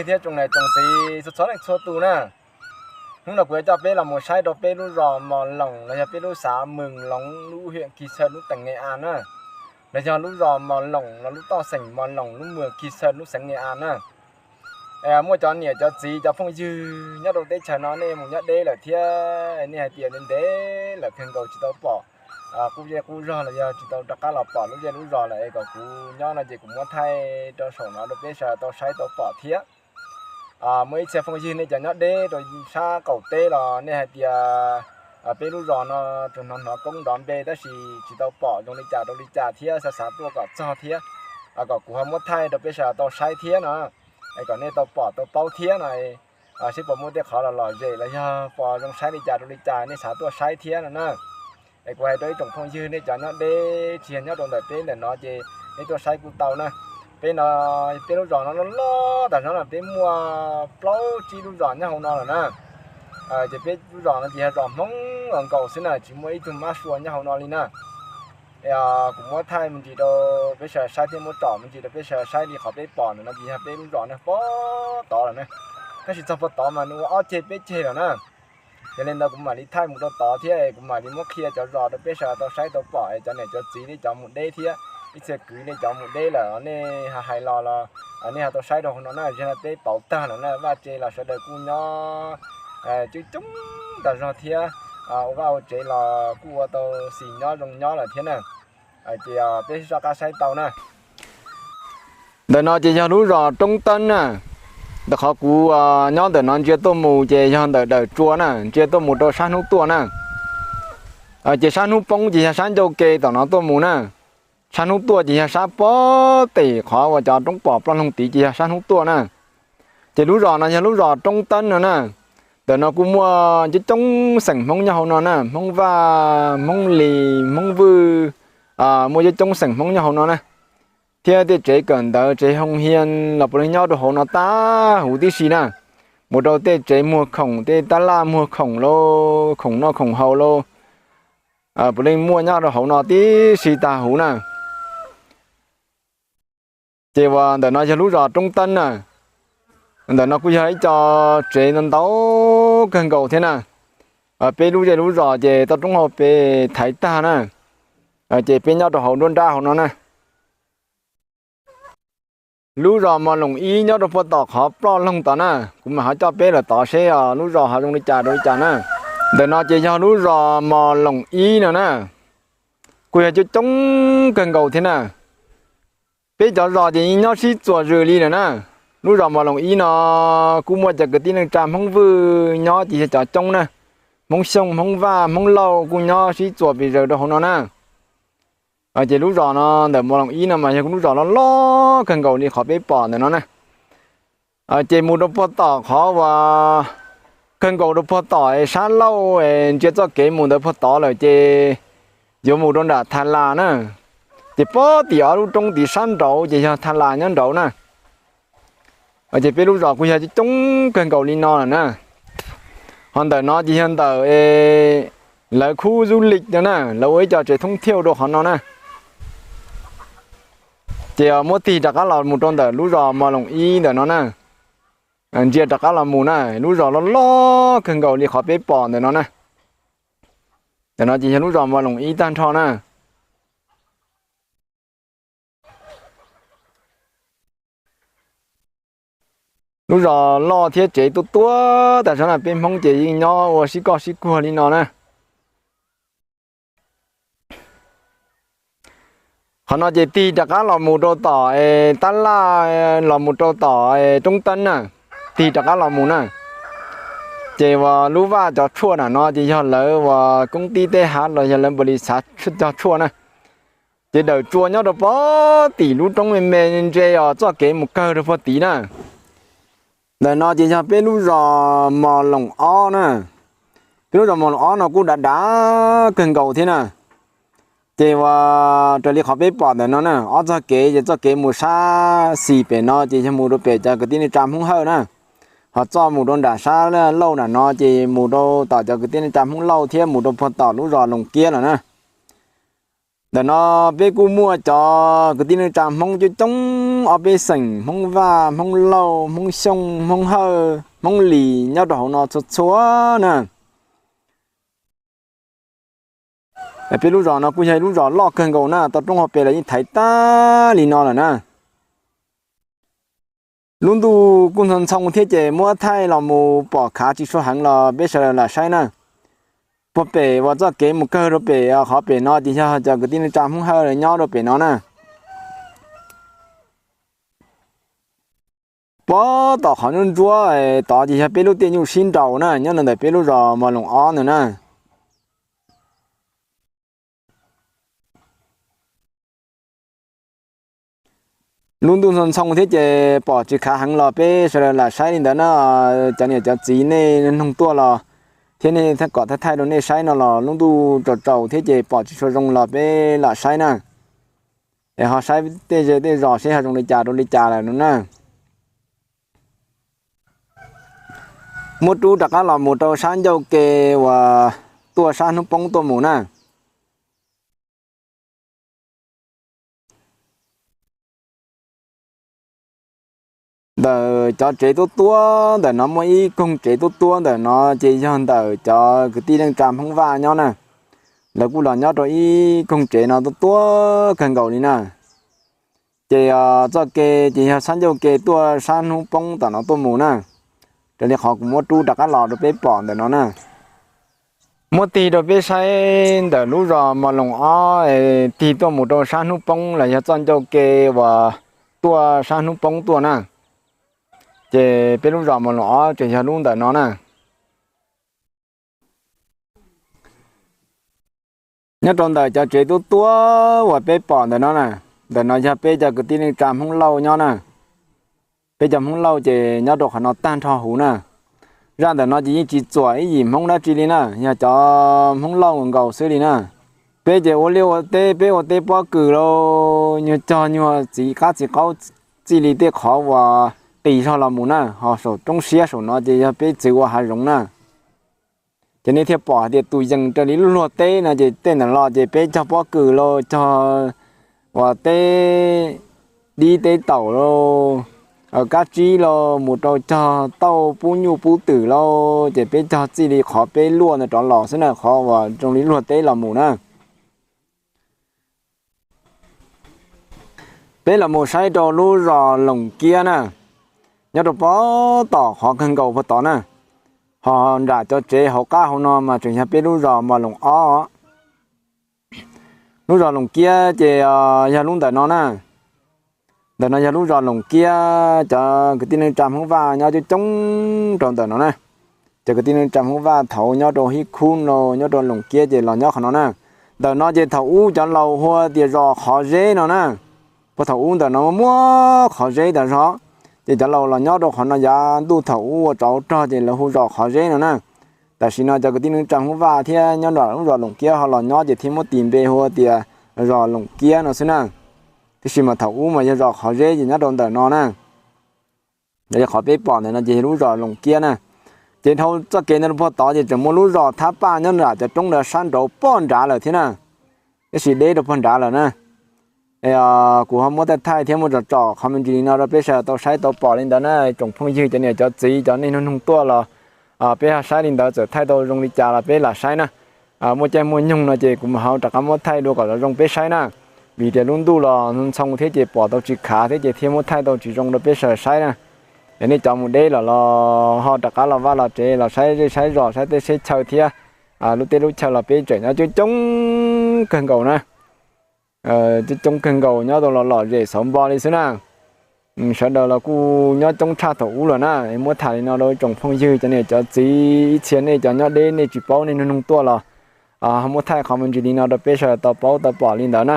thiab tsoom niam tsoom txiv txhua txhua leej txhua tus na. Hnub no kuv yuav coj peb los mus saib rau peb lub zos Mos Loos los yog peb lub xav Mws Loos lub hiam Kis Xaw lub teem Nge As na, los yog lub zos Mos Loos los lub toj xeem Mos Loos lub mws Kis Xaw lub xeev Nge As na. Muaj cov niam cov txiv cov phooj ywg nyob rau teb chaws no nej mus nyob deb lawm thiab nej hais tias ntev lawm kawg nkaus tsis tau pom qub zej qub zog los yog tsis tau rov qab los pom lub zej lub zos lawm es kom kuv nyob no ces kuv muab thaij rau saum no rau peb sawv daws tau saib tau pom thiab. Muaj ib txhia phooj ywg nej cov nyob deb rau sab qaum teb los nej hais tias peb lub zos no tsuas hnov hnov koob nrov npe tab sis tsis tau pom zoo li cas rau li cas thiab xav xav tuaj kom txog thiab, kom kuv ho muab thaij rau peb sawv daws tau saib thiab no, es kom nej tau pom tau paub thiab no. Seb puas muaj tej qhov los lom zem los yog puas zoo saib li cas rau li cas nej xav tuaj saib thiab no na. Es kuv hais rau ib tsoom phooj ywg nej cov nyob deb tsis yog nyob rau ntawm peb ntawm no ces nej tuaj saib kuj tau na. Peb no, peb lub zos no loj loj tas zog no peb muaj plaub tsib lub zos nyob hauv no lawm na. Ces peb lub zos no ces yog zos Hmoob los nkaus xwb na tsis muaj ib tug mab sua nyob hauv no li na. Kuv muab thaij me ntsis rau peb sawv daws saib thiab muab tsom me ntsis rau peb sawv daws saib li qhov peb pom ntawm no ces yog peb lub zos na puag tod lawm na. Tab sis txog puag tod mas nws ua ob ceg peb ceg lawm na. Yog li ntawd kuv mam li thaij mus rau tod thiab kuv mam li muab qhia cov zos rau peb sawv daws tau saib tau pom es cov niam cov txiv nej cov mus deb thiab ib txhia kwv nej cov mus deb lawm nej ho hais los los nej ho tau saib rau hauv no na. Ziag no peb pauv tag lawm na vaj tse los sawv daws kuj nyob coob coob tas zog thiab ua vaj ua tsev los kuj ua tau xis nyob zoo nyob lawm thiab na. Ces peb soj qab saib tau na. Ntawm no ces yog lub zos Roob Teeb na. Ntawm qhov kuv nyob ntawm no ntsia tuaj mus ces yog ntawm Dawm Tsua na ntsia tuaj mus rau sab hnub tuaj na. Ces sab hnub poob ces yog sab ncauj ke tom no tuaj mus na. Sab hnub tuaj ces yog sab pob tim qhov uas cov roob pom ploj loog tid ces yog sab hnub tuaj na. Ces lub zos no yog lub zos Roob Teeb no na. Ntawm no kuj muaj coob coob xeem Hmoob nyob hauv no na, Hmoob Vaj, Hmoob Lis, Hmoob Vwj, muaj coob coob xeem Hmoob nyob hauv no na. Thiab tej tsev kawm ntawv tsev hoo hia los puav leej nyob rau hauv no tag huv tib si na. Mus rau tej tsev muag khoom tej tab laj muag khoom lauj, khoom noj khoom haus lauj, puav leej muaj nyob rau hauv no tib si tag huv na. Ces uas ntawm no yog lub zos Roob Teeb na. Ntawm no kuj yog ib co tsev ntau ntau kawg nkaus thiab na. Peb lub zej lub zos ces toj roob hauv pes thaiv tag na. Ces peb nyob rau hauv nruab nrab hauv no na. Lub zos Mos Loos ib nyob rau puag tom qhov ploj loog tod na. Kuv mam ho coj peb lawm tod seb lub zos ho zoo li cas rau li cas na. Ntawm no ces yog lub zos Mos Loos ib no na. Kuj yog coob coob kawg nkaus thiab na. Peb cov zos ces yeej nyob sib txuas zws li lawm na. Lub zos Mos Loos ib no kuj muaj cov kwv tij neej tsa Hmoob Vwj nyob ces yog cov coob na. Hmoob Xyooj, Hmoob Vaj, Hmoob Lauj kuj nyob sib txuas pes zaws rau hauv no na. Ces lub zos no ntawm Mos Loos ib no mas yog lub zos loj loj kawg nkaus li qhov peb pom ntawm no na. Ces mus rau puag tom qhov uas kawg nkaus rau puag tom sab lauj ntsia txoj kev mus ntawd puag tod lawm ces yuav mus rau nram Tha Las na. Ces pob tim ob lub roob tim sab nraud ces yog Tha Las nyob nraud na. Ces peb lub zos kuj yog coob kawg nkaus li no lawm na. Ho ntawm no ces yog ntawm lawv khub zub lis no na, lawv ua ib co tsev thoob thiauj rau qhov no na. Ces muab tig rov qab los mus rau ntawm lub zos Mos Loos ib ntawm no na. Ntsia rov qab los mus na, lub zos loj loj kawg nkaus li qhov peb pom ntawm no na. Ntawm no ces yog lub zos Mos Loos ib tag nrho na. Lub zos loj thiab tsev tuaj tuaj tas zog na, peb Hmoob ces yeej nyob ua sib koj sib kuag li no na. Qhov no ces tig rov qab los mus rau tom tab laj los mus rau tom roob teeb na, tig rov qab los mus na. Ces uas lub vaj cov tshuaj na no ces yog lawv uas koob tib teb hav los yog lawv npaum li xav cog tshuaj na. Ces dawm tsua nyob rau puag tim lub roob me me ntse os, txoj kev mus kawg rau puag tid na. Ntawm no ces yog peb lub zos Mos Loos ob na. Peb lub zos Mos Loos ob no kuj dav dav kawg nkaus thiab na. Ces uas raws li qhov peb pom ntawm no na, ob txoj kev ces txoj kev mus sab xis pem no ces yog mus rau pem cov kwv tij neej tsa Hmoob Hawj na. Ho txoj mus rau nram sab Lauj nram no ces mus rau tom cov kwv tij neej tsa Hmoob Lauj thiab mus rau puag tom lub zos Loos Kiab lawm na. Ntawm no peb kuj muaj cov kwv tij neej tsa Hmoob coob coob ob peb xeem Hmoob Vaj, Hmoob Lauj, Hmoob Xyooj, Hmoob Hawj, Hmoob Lis nyob rau hauv no txhua txhua na. Peb lub zos no kuj yog ib lub zos loj kawg nkaus na, tau roob hauv pes los yeej thaiv tag li no lawm na. Lub ntuj kuj ntxhoo ntxhoo thiab ces muab thaij los mus pom khav tsis tshua heev los peb sawv daws lam saib na. Puag pem uas txoj kev mus kawg rau pem qhov pem no ces yog cov kwv tij neej tsa Hmoob Hawj nyob rau pem no na. Puag tom qhov ntsuab ntsuab tod ces yog peb lub tiaj nyuj sib nraus na, nyob rau ntawm peb lub zos Mos Loos ob ntawd na. Lub ntuj ntxhoo ntxhoo thiab ces pom tsis khav heev los peb sawv daws lam saib li ntawd na. Cov niam cov txiv nej noog tuaj los thiab nej kom thaij thaij rau nej saib no los lub ntuj tsaus tsaus thiab ces pom tsis tshua zoo los peb lam saib na. Es ho saib tej ze tej zos seb ho zoo li cas rau li cas lawm no na. Muab rub rov qab los mus rau sab ncauj ke uas tuaj sab hnub poob tuaj mus na. Ntawm cov tsev tuab tuab ntawm no muaj ib koog tsev tuab tuab ntawm no ces yog ntawm cov kwv tij neej tsa Hmoob Vaj nyob na. Lawv kuj los nyob rau ib koog tsev no tuab tuab kawg nkaus li na. Ces txoj ke ces yog sab ncauj ke tuaj sab hnub poob tom no tuaj mus na. Raws li qhov kuv muab rub rov qab los rau peb pom ntawm no na. Muab tig rau peb saib ntawm lub zos Mos Loos ob tig tuaj mus rau sab hnub poob los yog txoj ncauj ke uas tuaj sab hnub poob tuaj na. Ces peb lub zos Mos Loos ob tseem yog lub ntawm no na. Nyob rau ntawm cov tsev tuab tuab uas peb pom ntawm no na, ntawm no yog peb cov kwv tij neej tsa Hmoob Lauj nyob na. Peb cov Hmoob Lauj ces nyob rau qhov no tag nrho huv na. Zaj ntawm no ces yeej tsis txuam ib yim Hmoob dab tsi li na, yog cov Hmoob Lauj nkaus xwb li na. Peb ces ua liaj ua teb, peb ua teb pob kws lauj, nyuag cog nyuag txiv qab txiv qaub txij li tej qhov uas qis zog los mus na, ho saum roob siab saum no ces yog peb txwv ua hav zoov na. Ces nej thiaj pom hais tias tus yees raws li lub luag teb no ces tej ntawm los ces peb cog pob kws los cog uas teb dib teb taum los kab tsib los mus rau cog tauj pub nyuj pub twm los ces peb cog txij li qhov peb luaj ntawd rov los xwb na, qhov uas zoo li luag teb los mus na. Peb los mus saib rau lub zos Loos Kiab na, nyob rau pog tom qhov kawg nkaus puag tod na. Ho nram cov tsev hauv qab hauv no mas tseem yog peb lub zos Mos Loos ob. Lub zos Loos Kiab ces yog lub ntawm no na. Ntawm no yog lub zos Loos Kiab, cov kwv tij neej tsa Hmoob Vaj nyob coob coob rau ntawm no na. Cov kwv tij neej tsa Hmoob Vaj thaum nyob rau Hib Khub no, nyob rau Loos Kiab ces los nyob qhov no na. Ntawm no ces thaum ub cov laus hu tias zos Qhov Zeb no na. Puag thaum ub ntawm no muaj qhov zeb tas zog, ces cov laus los nyob rau qhov no yav ntuj thaum ub ua tsov rog ces lawv hu zos Qhov Zeb no na. Tam sim no cov kwv tij neej tsa Hmoob Vaj thiab nyob nram lub zos Loos Kiab ho los nyob ces thiaj muab tis npe hu tias zos Loos Kiab no xwb na. Tiam sis mas thaum ub mas yog zos Qhov Zeb ces nyob rau ntawm no na. Yog li qhov peb pom ntawm no ces yog lub zos Loos Kiab na. Ces dhau txoj kev ntawd rau puag tod ces tseem muaj lub zos Thab Paj nyob nram cov roob ntawd sab nraud pog nrad lawm thiab na. Tab sis deb rau puag nrad lawm na. Kuv ho muab thaij thaij thiab muab tsom tsom qhov me ntsis li no rau peb sawv daws tau saib tau pom li ntawd na, tsoom phooj ywg cov niam cov txiv cov neeg noog noog tuaj los peb ho saib li ntawd txawm thaij tau zoo li cas los peb lam saib na. Muaj caij muaj nyoog no ces kuv mam ho rov qab muab thaij dua kom zoo peb saib na. Vim tias lub ntuj los ntxhoo thiab ces pom tau tsis khav thiab ces thiaj muab thaij tau tsis zoo rau peb sawv daws saib na. Es nej cov mus deb lawm los ho rov qab los vaj los tsev los saib zej saib zos saib tej teb chaws thiab. Lub teb lub chaw los peb tseem nyob coob coob kawg nkaus na. Coob coob kawg nkaus nyob tau los lom zem xauv npo li xwb na. Sawv daws los kuj nyob coob tshaj thaum ub lawm na. Muab tham li no rau tsoom phooj ywg cov niam cov txiv ib txhia nej cov nyob deb nej tsis paub nej noog noog tuaj los muab thaij qhov me ntsis li no rau peb sawv daws tau paub tau pom li ntawd na.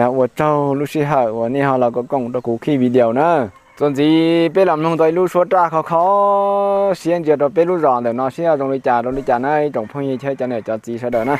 Ua tsaug lub sij hawm uas nej ho los koom rau kuv khij video na. Txuas ntxiv peb los mloog tau ib lub suab raj khov kho siab ntsia rau peb lub zos ntawm no seb zoo li cas rau li cas na ib tsoom phooj ywg thiab cov niam cov txiv sawv daws na.